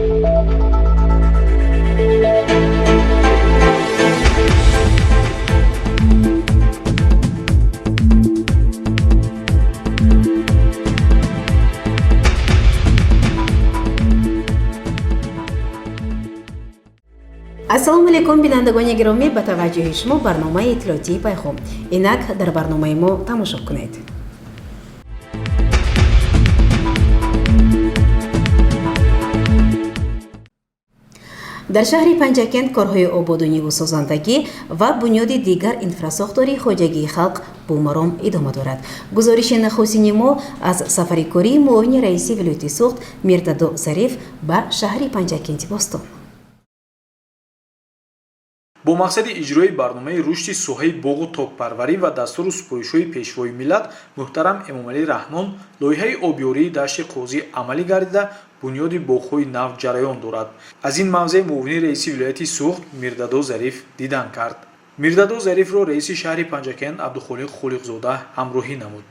Ассалому алайкум, бинандагони гиромӣ! Ба таваҷҷӯҳи шумо барномаи иттилоотии «Пайғом». Инак дар барномаи мо тамошо кунед. Дар шаҳри Панҷакент корҳои ободониву созандагӣ ва бунёди дигар инфрасохтори хоҷагии халқ бо маром идома дорад. Гузориши нахустини мо аз сафари кории муовини раиси вилояти Суғд Мирдадо Зариф ба шаҳри Панҷакенти бостон. Бо мақсади иҷрои барномаи рушди соҳаи боғу токпарварӣ ва дастуру супоришҳои Пешвои миллат муҳтарам Эмомалӣ Раҳмон лоиҳаи обёрии дашти Қозӣ амалӣ гардида, бунёди боғҳои нав ҷараён дорад. Аз ин мавзеъ муовини раиси вилояти Суғд Мирдадо Зариф дидан кард. Мирдадо Зарифро раиси шаҳри Панҷакент Абдухолиқ Холиқзода ҳамроҳӣ намуд.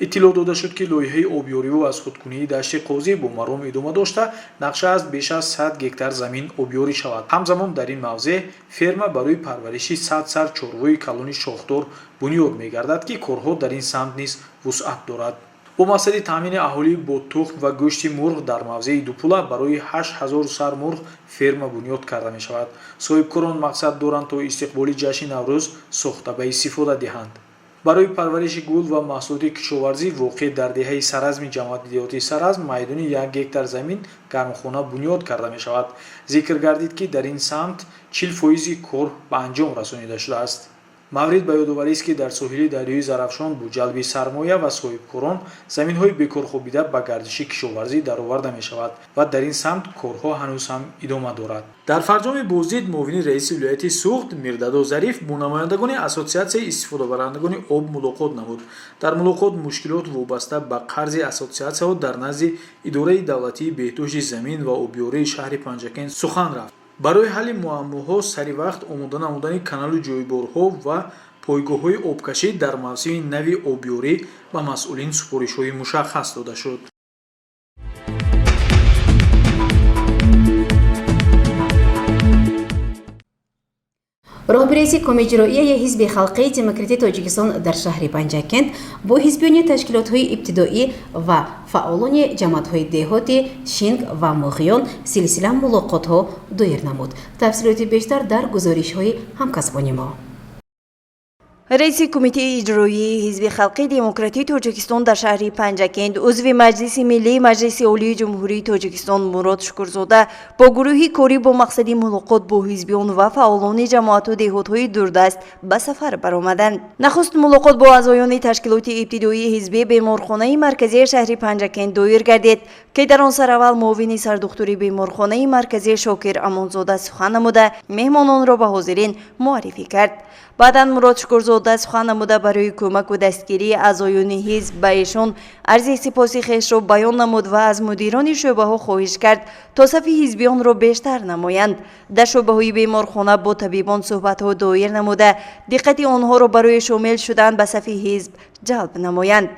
Иттилоъ дода шуд, ки лоиҳаи обёриву аз худкунии дашти Қозӣ бо маром идома дошта, нақша аст, беш аз 100 гектар замин обёрӣ шавад. Ҳамзамон дар ин мавзеъ ферма барои парвариши 100 сар чорвои калони шохдор бунёд мегардад, ки корҳо дар ин самт низ вусъат дорад. Бо мақсади таъмини аҳолӣ бо тухм ва гӯшти мурғ дар мавзеи Дупула барои 8000 сар мурғ ферма бунёд карда мешавад. Соҳибкорон мақсад доранд, то истиқболи ҷашни Наврӯз сохта ба истифода диҳанд. Барои парвариши гул ва маҳсулоти кишоварзӣ воқеъ дар деҳаи Саразми ҷамоати деҳоти Саразм майдони 1 гектар замин гармхона бунёд карда мешавад. Зикр гардид, ки дар ин самт 40 фоизи кор ба анҷом расонида шудааст. Маврид ба ёдоварист, ки дар соҳили дарёи Зарафшон бо ҷалби сармоя ва соҳибкорон заминҳои бекорхобида ба гардиши кишоварзӣ дароварда мешавад ва дар ин самт корҳо ҳанӯз ҳам идома дорад. Дар фарҷоми боздид муовини раиси вилояти Суғд Мирдадо Зариф бо намояндагони Ассотсиатсияи истифодабарандагони об мулоқот намуд. Дар мулоқот мушкилот вобаста ба қарзи ассотсиатсияҳо дар назди Идораи давлатии беҳдошти замин ва обёрии шаҳри Панҷакент сухан рафт. Барои ҳалли муаммоҳо сари вақт омода намудани каналу ҷӯйборҳо ва пойгоҳҳои обкашӣ дар мавсими нави обёрӣ ба масъулин супоришҳои мушаххас дода шуд. Роҳбари Комиҷроияи Ҳизби халқии демократии Тоҷикистон дар шаҳри Панҷакент бо ҳизбиёни ташкилотҳои ибтидоӣ ва фаъолони ҷамоатҳои деҳоти Шинг ва Моғиён силсила мулоқотҳо доир намуд. Тафсилоти бештар дар гузоришҳои ҳамкасбони мо. Раиси Кумитаи иҷроии Ҳизби халқии демократии Тоҷикистон дар шаҳри Панҷакент, узви Маҷлиси Миллии Маҷлиси Олии Ҷумҳурии Тоҷикистон Мурод Шукурзода бо гурӯҳи корӣ бо мақсади мулоқот бо ҳизбиён ва фаъолони ҷамоату деҳотҳои дурдаст ба сафар баромаданд. Нахуст мулоқот бо аъзоёни ташкилоти ибтидоии ҳизби беморхонаи марказии шаҳри Панҷакент доир гардид, ки дар он сараввал муовини сардухтури беморхонаи марказӣ Шокир Амонзода сухан намуда, меҳмононро ба ҳозирин муаррифӣ кард. Баъдан Мурод Шукурзода сухан намуда, барои кӯмаку дастгирии аъзоёни ҳизб ба эшон арзи сипоси хешро баён намуд ва аз мудирони шӯъбаҳо хоҳиш кард, то сафи ҳизбиёнро бештар намоянд. Дар шӯъбаҳои беморхона бо табибон суҳбатҳо доир намуда, диққати онҳоро барои шомил шудан ба сафи ҳизб ҷалб намоянд.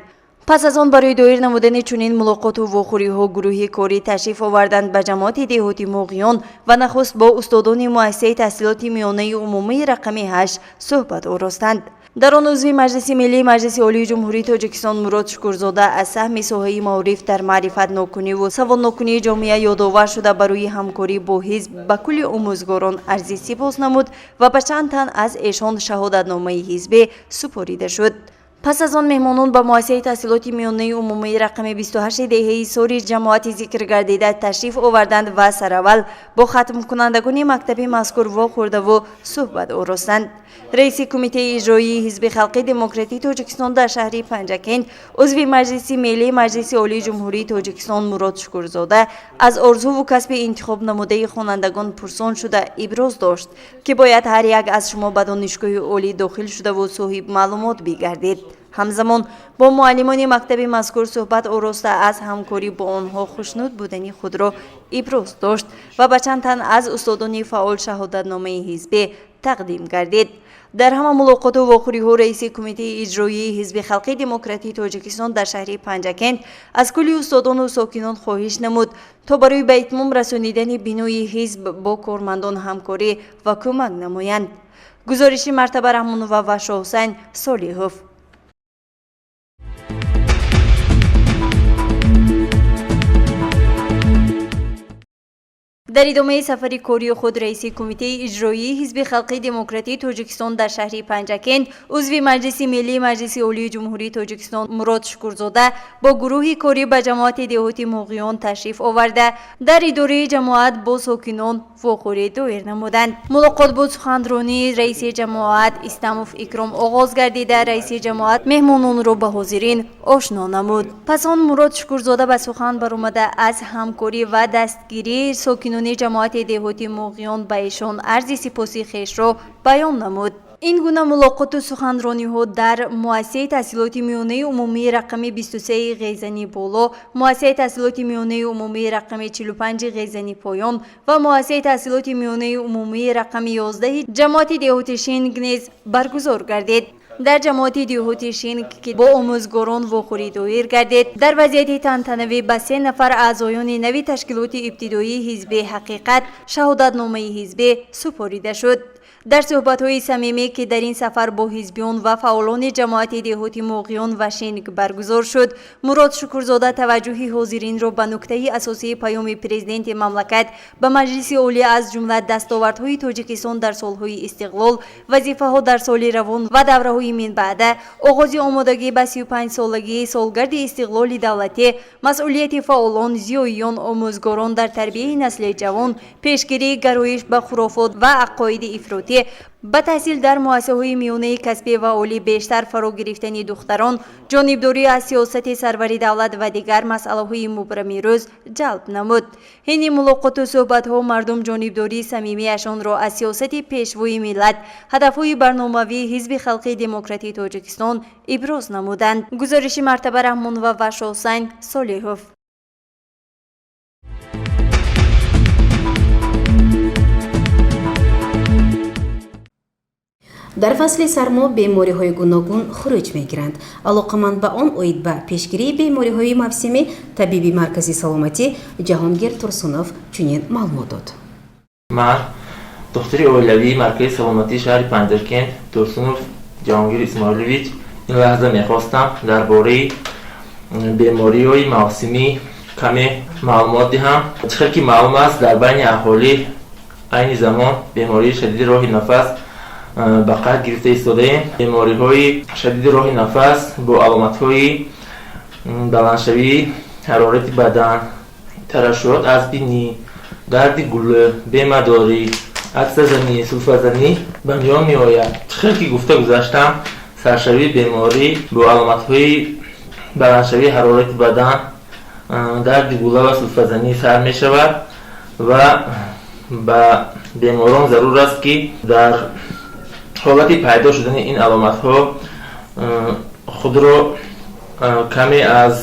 Пас аз он барои доир намудани чунин мулоқоту вохӯриҳо гурӯҳи корӣ ташриф оварданд ба ҷамоати деҳоти Моғиён ва нахуст бо устодони муассисаи таҳсилоти миёнаи умумии рақами 8 суҳбат оростанд. Дар он узви Маҷлиси Миллии Маҷлиси Олии Ҷумҳурии Тоҷикистон Мурод Шукурзода аз саҳми соҳаи маориф дар маърифатнокуниву саводнокунии ҷомеа ёдовар шуда, барои ҳамкорӣ бо ҳизб ба кулли омӯзгорон арзи сипос намуд ва ба чанд тан аз эшон шаҳодатномаи ҳизбӣ супорида шуд. Пас аз он меҳмонон ба муассисаи таҳсилоти миёнаи умумии рақами 28 деҳаи Сори ҷамоати зикргардида ташриф оварданд ва сараввал бо хатмкунандагони мактаби мазкур вохӯрдаву суҳбат оростанд. Раиси Кумитаи иҷроии Ҳизби халқии демократии Тоҷикистон дар шаҳри Панҷакент, узви Маҷлиси Миллии Маҷлиси Олии Ҷумҳурии Тоҷикистон Мурод Шукурзода аз орзуву касби интихоб намудаи хонандагон пурсон шуда, иброз дошт, ки бояд ҳар як аз шумо ба донишгоҳи олӣ дохил шудаву соҳиб маълумот бигардед. Ҳамзамон бо муаллимони мактаби мазкур суҳбат ороста, аз ҳамкорӣ бо онҳо хушнуд будани худро иброз дошт ва ба чанд тан аз устодони фаъол шаҳодатномаи ҳизбӣ тақдим гардид. Дар ҳама мулоқоту вохӯриҳо раиси Кумитаи иҷроии Ҳизби халқи демократии Тоҷикистон дар шаҳри Панҷакент аз кулли устодону сокинон хоҳиш намуд, то барои ба итмом расонидани бинои ҳизб бо кормандон ҳамкорӣ ва кӯмак намоянд. Гузориши Мартаба Раҳмонова ва Шоҳусайн Солиҳов. Дар идомаи сафари кории худ раиси Кумитаи иҷроии Ҳизби халқи демократии Тоҷикистон дар шаҳри Панҷакент, узви Маҷлиси Миллии Маҷлиси Олии Ҷумҳурии Тоҷикистон Мурод Шукурзода бо гурӯҳи корӣ ба ҷамоати деҳоти Муғиён ташриф оварда, дар идораи ҷамоат бо сокинон вохӯрӣ доир намуданд. Мулоқот бо суханронии раиси ҷамоат Истамов Икром оғоз гардида, раиси ҷамоат меҳмононро ба ҳозирин ошно намуд. Пас он Мурод Шукурзода ба сухан баромада, аз ҳамкорӣ ва дастгирии сокинони ҷамоати деҳоти Муғиён ба эшон арзи сипоси хешро баён намуд. Ин гуна мулоқоту суханрониҳо дар муассисаи таҳсилоти миёнаи умумии рақами 23 Ғезани Боло, муассисаи таҳсилоти миёнаи умумии рақами 45 Ғезани Поён ва муассисаи таҳсилоти миёнаи умумии рақами 11 ҷамоати деҳоти Шинг низ баргузор гардид. Дар ҷамоати деҳоти Шинг, ки бо омӯзгорон вохӯрӣ доир гардид, дар вазъияти тантанавӣ ба се нафар аъзоёни нави ташкилоти ибтидоии ҳизби ҳақиқат шаҳодатномаи ҳизбӣ супорида шуд. Дар суҳбатҳои самимӣ, ки дар ин сафар бо ҳизбиён ва фаъолони ҷамоати деҳоти Муғиён ва Шинг баргузор шуд, Мурод Шукурзода таваҷҷӯҳи ҳозиринро ба нуктаи асосии паёми президенти мамлакат ба Маҷлиси Олӣ, аз ҷумла дастовардҳои Тоҷикистон дар солҳои истиқлол, вазифаҳо дар соли равон ва давраҳои минбаъда, оғози омодагӣ ба 35-солагии солгарди истиқлоли давлатӣ, масъулияти фаъолон, зиёиён, омӯзгорон дар тарбияи насли ҷавон, пешгирии гароиш ба хурофот ва ақоиди ифротӣ, ба таҳсил дар муассисаҳои миёнаи касбӣ ва олӣ бештар фаро гирифтани духтарон, ҷонибдорӣ аз сиёсати сарвари давлат ва дигар масъалаҳои мубрами рӯз ҷалб намуд. Ҳини мулоқоту суҳбатҳо мардум ҷонибдории самимиашонро аз сиёсати пешвои миллат, ҳадафҳои барномавии Ҳизби халқи демократии Тоҷикистон иброз намуданд. Гузориши Мартаба Раҳмонова ва Шоҳусайн Солиҳов. Дар фасли сармо бемориҳои гуногун хуруҷ мегиранд. Алоқаманд ба он оид ба пешгирии бемориҳои мавсимӣ табиби Маркази саломатӣ Ҷаҳонгир Турсунов чунин маълумот дод. Ман, духтури оилавии Маркази саломатии шаҳри Панҷакент Турсунов Ҷаҳонгир Исмоилович, ин лаҳза мехостам дар бораи бемориҳои мавсимӣ каме маълумот диҳам. Чӣ хел ки маълум аст, дар байни аҳолӣ айни замон бемории шадиди роҳи нафас ба қайд гирифта истодаем. Бемориҳои шадиди роҳи нафас бо аломатҳои баландшавии ҳарорати бадан, тарашшуҳот аз бинӣ, дарди гулӯ, бемадорӣ, атсазанӣ, сулфазанӣ ба миён меояд. Чӣ хел ки гуфта гузаштам, саршавии беморӣ бо аломатҳои баландшавии ҳарорати бадан, дарди гула ва сулфазанӣ сар мешавад ва ба беморон зарур аст, ки дар ҳолати пайдо шудани ин аломатҳо худро каме аз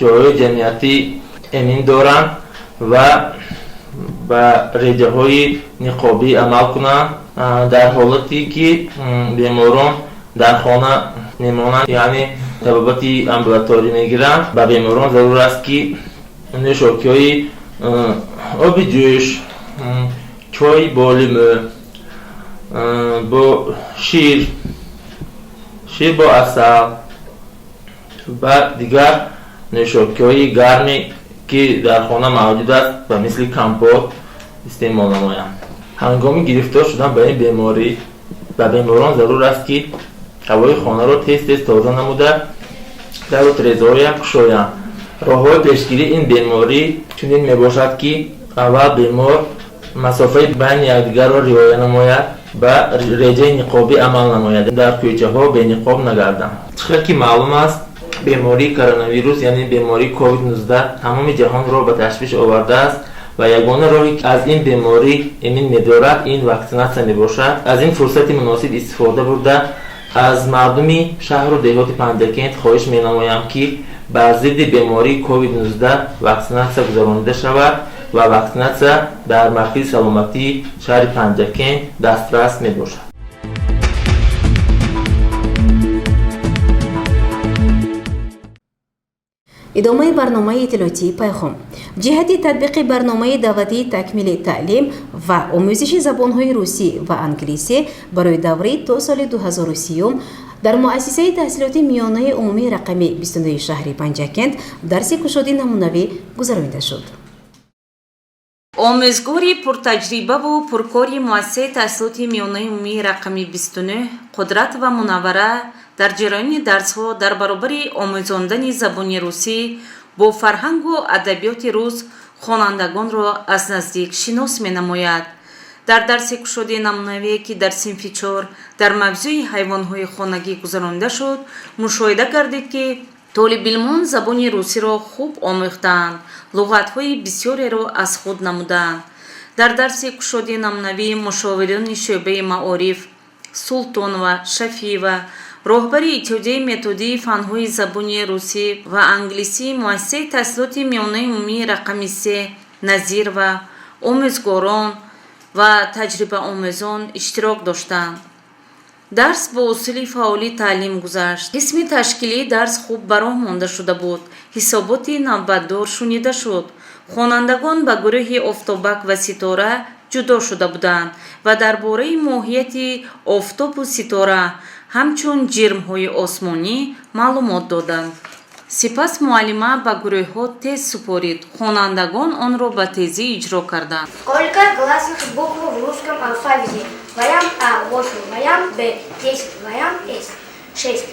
ҷойҳои ҷамъиятӣ эмин доранд ва ба реҷаҳои ниқобӣ амал кунанд. Дар ҳолате ки беморон дар хона мемонанд, яъне табобати амбулаторӣ мегиранд, ба беморон зарур аст, ки нӯшокиҳои оби ҷӯш, чой бо лимӯ, бо шир, шир бо асал ва дигар нӯшокиҳои гарме, ки дар хона мавҷуд аст, ба мисли компот истеъмол намоянд. Ҳангоми гирифтор шудан ба ин беморӣ ба беморон зарур аст, ки ҳавои хонаро тез тез тоза намуда, дару тирезаҳоям кушоянд. Роҳҳои пешгирии ин беморӣ чунин мебошад, ки аввал бемор масофаи байни якдигарро риоя намояд, ба реҷаи ниқобӣ амал намояд, дар кӯчаҳо бениқоб нагарданд. Чӣ хел ки маълум аст, бемории коронавирус, яъне бемории COVID-19, тамоми ҷаҳонро ба ташвиш овардааст ва ягона роҳе, ки аз ин беморӣ эмин медорад, ин ваксинатсия мебошад. Аз ин фурсати муносиб истифода бурда, аз мардуми шаҳру деҳоти Панҷакент хоҳиш менамоям, ки бар зидди бемории COVID-19 ваксинатсия гузаронида шавад ва ваксинатсия дар Маркази саломатии шаҳри Панҷакент дастрас мебошад. Идомаи барномаи иттилоотии «Пайғом». Ҷиҳати татбиқи барномаи давлатии такмили таълим ва омӯзиши забонҳои русӣ ва англисӣ барои давраи то соли 2030 дар муассисаи таҳсилоти миёнаи умумии рақами 29 шаҳри Панҷакент дарси кушоди намунавӣ гузаронида шуд. Омӯзгори пуртаҷрибаву пуркори муассисаи таҳсилоти миёнаи умумии рақами 29 Қудратова Мунаввара дар ҷараёни дарсҳо дар баробари омӯзондани забони русӣ бо фарҳангу адабиёти рус хонандагонро аз наздик шинос менамояд. Дар дарси кушоди намунавие, ки дар синфи чор дар мавзӯи ҳайвонҳои хонагӣ гузаронида шуд, мушоҳида гардид, ки толибилмон забони русиро хуб омӯхтаанд, луғатҳои бисёреро аз худ намудаанд. Дар дарси кушоди намунавӣ мушовирони шӯъбаи маориф Султонова, Шафиева, роҳбари иттиҳодияи методии фанҳои забони русӣ ва англисии муассисаи таҳсилоти миёнаи умумии рақами се Назирова, омӯзгорон ва таҷрибаомӯзон иштирок доштанд. Дарс бо усули фаъолӣ таълим гузашт. Қисми ташкилии дарс хуб ба роҳ монда шуда буд. Ҳисоботи навбатдор шунида шуд. Хонандагон ба гурӯҳи Офтобак ва Ситора ҷудо шуда буданд ва дар бораи моҳияти офтобу ситора ҳамчун ҷирмҳои осмонӣ маълумот доданд. Сипас муаллима ба гурӯҳҳо тест супорид. Хонандагон онро ба тезӣ иҷро карданд. Сколько гласных букв в русском алфавите? Вариант А – 8, вариант Б – 10, вариант С – 6.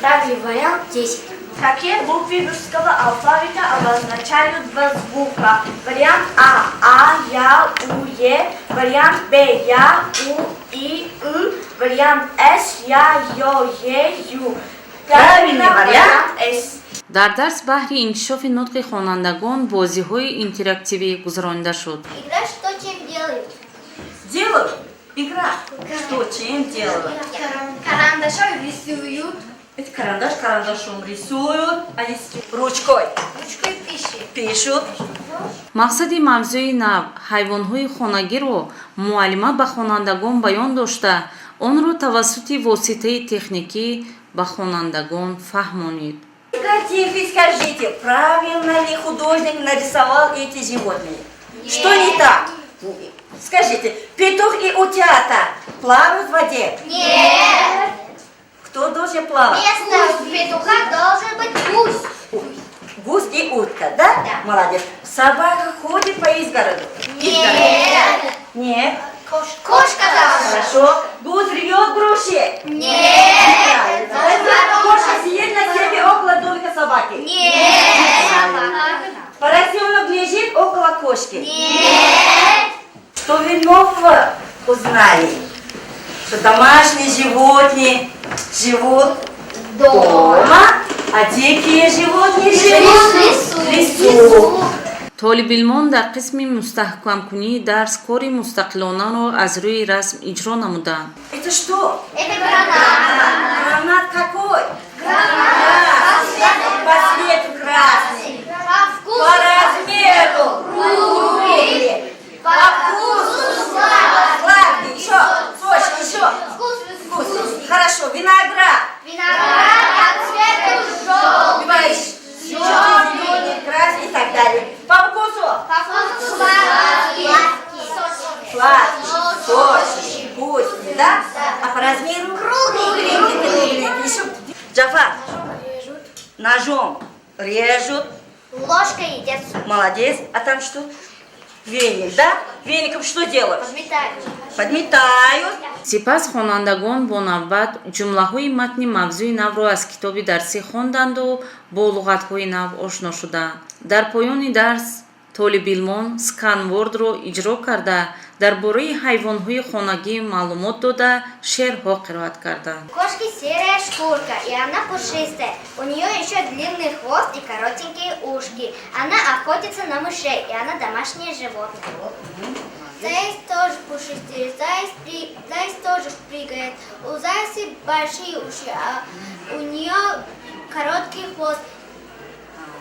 Правильный вариант – 10. Какие буквы русского алфавита обозначают два звука? Вариант А – А, Я, У, Е. Вариант Б – Я, У, И, Ы. Вариант С – Я, Ё, Е, Ю. Правильный вариант С. Дар дарс баҳри инкишофи нутқи хонандагон бозиҳои интерактивӣ гузаронида шуд. Игра «Что чем делают?» Делают. Игра. Что чем делают? Карандашом рисуют. Эти карандаш карандашом рисуют, они ручкой Ручкой пишут. Пишут. Мақсади мавзӯи нав ҳайвонҳои хонагиро муаллима ба хонандагон баён дошта, онро тавассути воситаи техникӣ ба хонандагон фаҳмонид. Картинки, скажите, правильно ли художник нарисовал эти животные? Что не так? Скажите, петух и утята плавают в воде? Нет. Кто должен плавать? Вместо петуха должен быть гусь. Гусь и утка, да? Да. Молодец. Собака ходит по изгороду? Нет. Нет. Кошка. Кошка должна. Хорошо. Гусь рвет груши? Нет. Правильно. Кошка сидит на дереве около домика собаки? Нет. Собака. Поросенок лежит около кошки? Нет. Что вы нового узнали? Что домашние животные живут дома, а дикие животные живут В в лесу. лесу. Толибилмон дар қисми мустаҳкамкунии дарс кори мустақилонаро аз рӯи расм иҷро намуданд. Это что? Это гранат. Гранат какой? Красный. По цвету красный. По вкусу. По размеру круглый. По вкусу сладкий. Сладкий. Еще. Сочный. Еще. Вкусный. Вкусный. Хорошо. Виноград. Виноград по цвету желтый. Бывает желтый, зеленый, красный и так далее. По вкусу? По вкусу сладкий. Сладкий, сочный, вкусный, да? А по размеру? Круглый. Круглый. Еще. Джафар. Ножом режут. Ложкой едят суп. Молодец. А там что? Веник, да? Веником что делают? Подметают. Подметают. Сипас хонандагон бо навбат ҷумлаҳои матни мавзӯи навро аз китоби дарсӣ хонданду бо луғатҳои нав ошно шуданд. Дар поёни дарс толибилмон сканвордро иҷро карда, дар бораи ҳайвонҳои хонагӣ маълумот дода, шеърҳо қироат карданд. У кошки серая шкурка, и она пушистая. У нее еще длинный хвост и коротенькие ушки. Она охотится на мышей, и она домашнее животное. Заяц тоже пушистый, заяц тоже прыгает. У зайца большие уши, а у нее короткий хвост.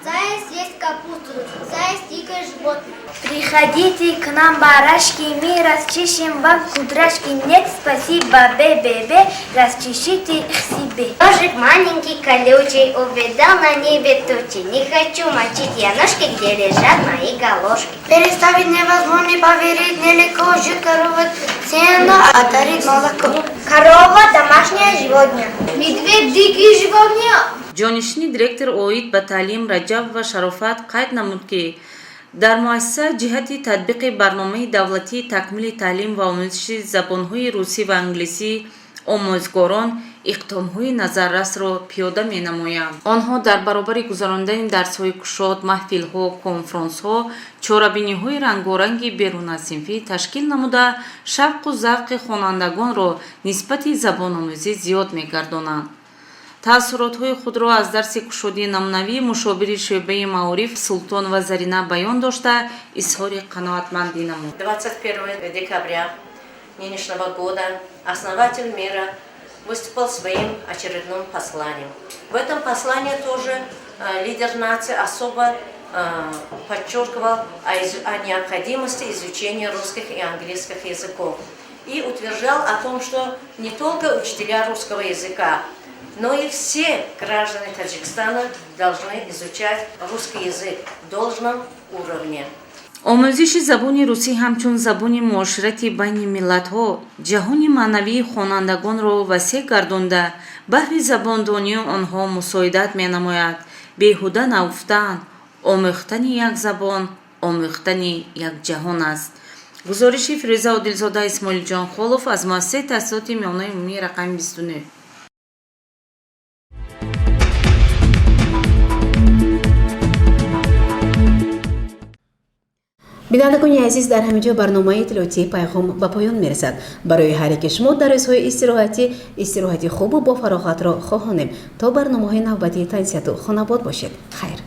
Заяц ест капусту. Заяц дикое животное. Приходите к нам, барашки, мы расчешем вам кудряшки. Нет, спасибо, бе-бе-бе, расчешите их себе. Ежик маленький, колючий, увидал на небе тучи. Не хочу мочить я ножки, где лежат мои галошки. Переставить невозможно, поверить нелегко, жить корова сено, а дарит молоко. Корова – домашнее животное. Медведь – дикое животное. Ҷонишини директор оид ба таълим Раҷабова Шарофат қайд намуд, ки дар муассиса ҷиҳати татбиқи барномаи давлатии такмили таълим ва омӯзиши забонҳои русӣ ва англисӣ омӯзгорон иқдомҳои назаррасро пиёда менамоянд. Онҳо дар баробари гузарондани дарсҳои кушод, маҳфилҳо, конфронсҳо, чорабиниҳои рангоранги берунасинфӣ ташкил намуда, шавқу завқи хонандагонро нисбати забономӯзӣ зиёд мегардонанд. Таассуротҳои худро аз дарси кушодии намунавӣ мушовири шӯъбаи маориф Султонова Зарина баён дошта, изҳори қаноатмандӣ намуд. 21 декабря нынешнего года основатель мира выступил своим очередным посланием. В этом послании тоже лидер нации особо подчеркивал о необходимости изучения русских и английских языков и утверждал о том, что не только учителя русского языка, но и все граждане Таджикистана должны изучать русский язык в должном уровне. Омӯзиши забони русӣ ҳамчун забони муоширати байни миллатҳо ҷаҳони маънавии хонандагонро васеъ гардонда, баҳри забондонии онҳо мусоидат менамояд. Беҳуда нагуфтаанд: омӯхтани як забон омӯхтани як ҷаҳон аст. Гузориши Фирӯза Одилзода, Исмоилҷон Холов аз муассисаи таҳсилоти миёнаи умумии рақами 29. Бинандагони азиз, дар ҳамин ҷо барномаи иттилоотии Пайғом ба поён мерасад. Барои ҳар яке шумо дар рӯзҳои истироҳатӣ истироҳати хубу бофароғатро хоҳонем. То барномаҳои навбатии, тансиҳату хонобод бошед. Хайр.